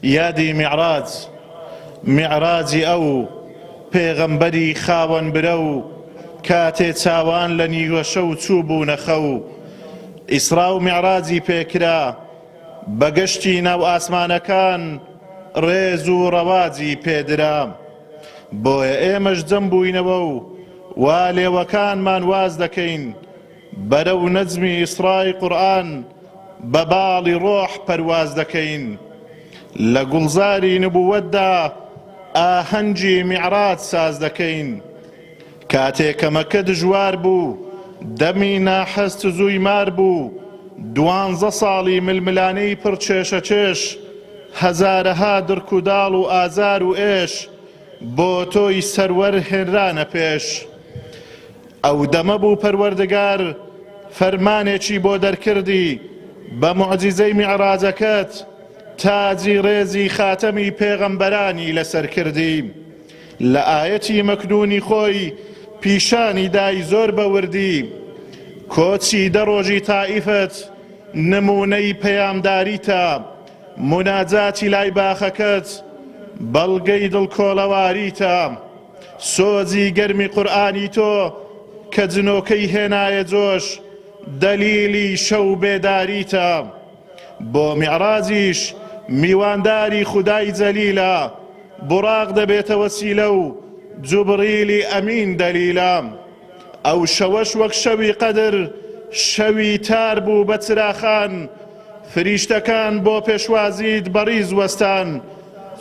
یادی میعراج، میعراجی ئەو پێغەمبەری خاوەن برەو، کاتێ چاوان لە نیوەشەو چووبوونە خەو، ئیسرا و میعراجی پێ کرا، بە گەشتی ناو ئاسمانەکان ڕێز و ڕەواجی پێ درا. بۆیە ئێمەش جەم بووینەوە و وا لێوەکانمان واز دەکەین، بەرەو نەجمی ئیسرای قورئان بە باڵی ڕۆح پەرواز دەکەین. لە گوڵزاری نبووەتدا ئاهەنگی میعراج ساز دەکەین. کاتێ کە مەککە دژوار بوو، دەمی ناحەز تزووی مار بوو، دوانزە ساڵی ململانێی پڕ کێشەکێش، هەزارەها دڕکوداڵ و ئازار و ئێش، بۆ تۆی سەروەر هێنرانە پێش. ئەو دەمە بوو پەروەردگار فەرمانێکی بۆ دەرکردی بە موعجیزەی میعراجەکەت تاجی ڕێزی خاتەمی پێغەمبەرانی لەسەر کردی لە ئایەتی مەکنونی خۆی پیشانی دای زۆر بە وردی کۆچی دە ڕۆژی تائیفت نمونەی پەیامداریتە موناجاتی لای باخەکەت بەڵگەی دڵکۆڵەواریتە سۆزی گەرمی قورئانی تۆ کە جنۆکەی هێنایە جۆش دەلیلی شەو بێداریتە بۆ میعراجیش میوانداری خودای جەلیلە بوڕاق دەبێتە وەسیلە و جوبڕیلی ئەمین دەلیلە ئەو شەوەش وەک شەوی قەدر شەوی تار بوو بە چراخان فریشتەکان بۆ پێشوازیت بەڕیز وەستان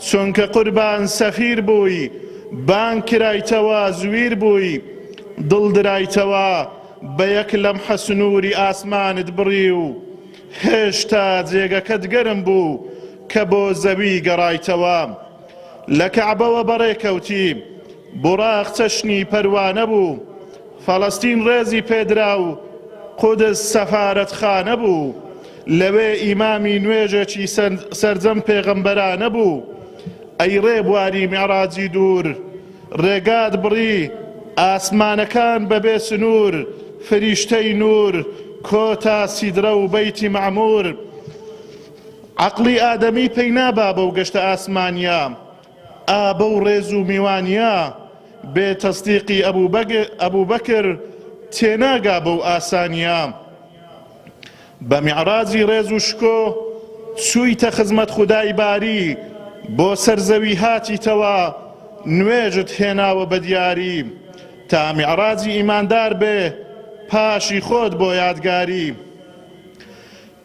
چونکە قوربان سەفیر بووی بانگ کرایتەوە زویر بووی دڵ درایتەوە بە یەک لەمحە سنووری ئاسمانت بڕی و هێشتا جێگەکەت گەرم بوو کە بۆ زەوی گەڕایتەوە لە کەعبەوە بەڕێ کەوتی بوڕاق چەشنی پەروانە بوو، فەڵەستین ڕێزی پێدرا و قودس سەفارەتخانە بوو، لەوێ ئیمامی نوێژێکی سەرجەم پێغەمبەرانە بوو. ئەی ڕێبواری میعراجی دوور، ڕێگات بڕی ئاسمانەکان بەبێ سنوور، فریشتەی نوور، کۆتا سیدرە و بەیتی مەعموور. عەقڵی ئادەمی پەی نابا بەو گەشتە ئاسمانییە. ئا بەو ڕێز و میوانیە بێ تەسدیقی ئەبوبەکر تێناگا بەو ئاسانیە بە میعراجی ڕێز و شکۆ چوویتە خزمەت خودای باری بۆ سەر زەوی هاتیتەوە نوێژت هێناوە بە دیاری تا میعراجی ئیماندار بێ پاشی خۆت بۆ یادگاری.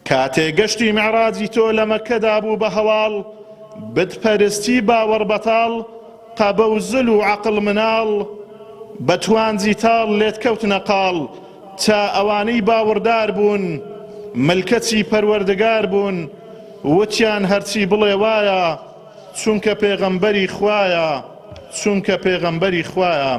کاتێ گەشتی میعراجی تۆ لە مەککەدا بوو بە هەواڵ، بت پەرستی باوەڕ بەتاڵ، قەبە و زل و عەقڵ مناڵ، بە توانجی تاڵ لێت کەوتنە قاڵ، تا ئەوانەی باوڕدار بوون، ملکەچی پەروەردگار بوون، وتیان هەرچی بڵێ وایە، چونکە پێغەمبەری خوایە، چونکە پێغەمبەری خوایە.